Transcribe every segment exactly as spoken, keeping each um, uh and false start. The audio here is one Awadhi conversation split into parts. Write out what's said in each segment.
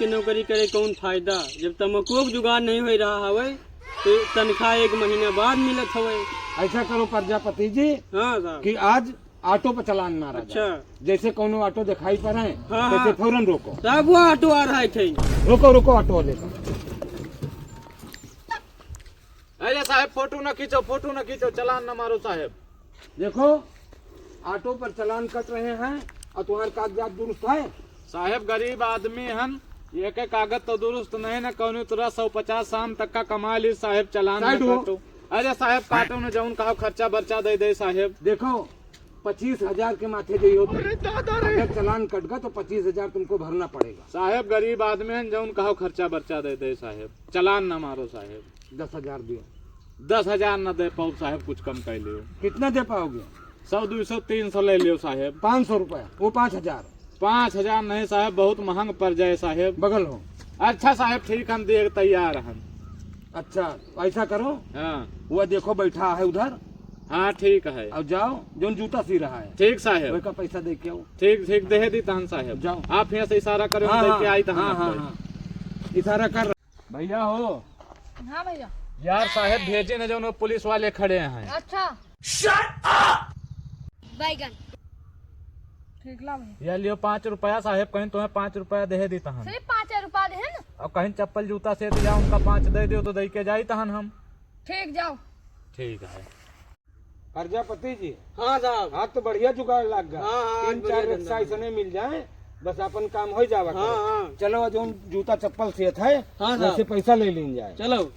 के नौकरी करे कौन फायदा, जब तमकुओ के जुगाड़ नहीं हो रहा हवे, तो तनख्वाह एक महीना बाद मिलत हवे। ऐसा करो प्रजापति जी हाँ साहब। कि आज ऑटो पर चालान मारा जाए। अच्छा। जैसे कौनो ऑटो दिखाई पड़े, हाँ, तैसे हाँ। फौरन रोको। साहब, वो ऑटो आ रहा है कहीं। रोको, रोको, ऑटो लेकर। अरे साहेब, फोटो न खींचो, फोटो न खींचो, चालान न मारो साहेब। देखो, ऑटो पर चालान कट रहे हैं और तुम्हारे कागजात दुरुस्त है? साहेब, गरीब आदमी हन, एक कागज तो दुरुस्त नहीं न, कौनो तरह सौ पचास शाम तक का कमा ली साहेब, चालान न काटो। अरे साहेब, काटो न, जौन कहो खर्चा बर्चा दे दे साहेब। देखो, पच्चीस हजार के माथे जो हो, अगर चालान कट गया तो पच्चीस हजार तुमको भरना पड़ेगा। साहेब, गरीब आदमी हन, जौन कहो खर्चा बर्चा दे दे साहेब, चालान न मारो साहेब। दस हजार दियो। दस हजार न दे पाउब साहेब, कुछ कम कर लियो। कितना दे पाओगे? सौ, दुई सौ, तीन सौ ले लियो साहेब। पाँच सौ रुपया, वो पाँच हजार। पाँच हजार नहीं साहेब, बहुत महंग पड़ जाए साहेब। बगल हो। अच्छा साहेब, ठीक, हम दिए तैयार हन। अच्छा, ऐसा करो, हाँ। वो देखो बैठा है उधर। हाँ, ठीक है। और जाओ, जौन जूता सी रहा है। ठीक साहेब। वही का पैसा दे के आओ। ठीक, ठीक, दे दी तहन साहेब। जाओ। आप यहाँ से इशारा करो, हाँ, हम लेके हाँ, आई तहन हाँ, आपको। हाँ, हाँ। इशारा कर। भैया हो। हाँ भैया। यार साहेब भेजे न, जौन वो पुलिस वाले खड़े हैं। अच्छा। बैगन। ठीक ला भैया। या लियो पाँच रुपया साहेब, कहीं तुम्हें पाँच रुपया दे दी तहन। सिर्फ पाँच रुपया दे है ना? और कहीं चप्पल जूता से दिया, उनका पाँच दे दियो तो दे के जाई तहन हम। ठीक, जाओ। ठीक है। प्रजापति जी। हाँ साहब। आज तो बढ़िया जुगाड़ लग गया। हाँ, हाँ, आज तीन बढ़िया चार धंधा रिक्शा है। ऐसने मिल जाए, बस अपन काम हो जावा हाँ, करे। हाँ। चलो, जौन जूता चप्पल सियत है, हाँ साहब। वैसे पैसा ले लीन जाए। चलो।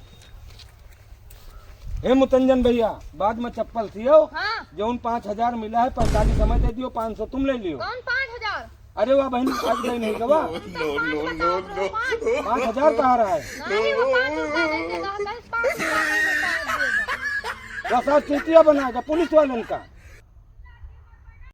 हे मुतंजन भैया, बाद में चप्पल सियो। हाँ। जौन पाँच हजार मिला है, पैंतालीस हमें दे दियो, पाँच सौ तुम ले लियो। कौन पाँच हजार? अरे वाह बहन, आज गई नहीं गवा। No, no, no, no। पाँच हजार कहाँ रहा है? नहीं, वो पाँच रुपया दे देगा, दस, पाँच रुपया दे देगा। बस आज चूतिया बनाएगा पुलिस वालन का।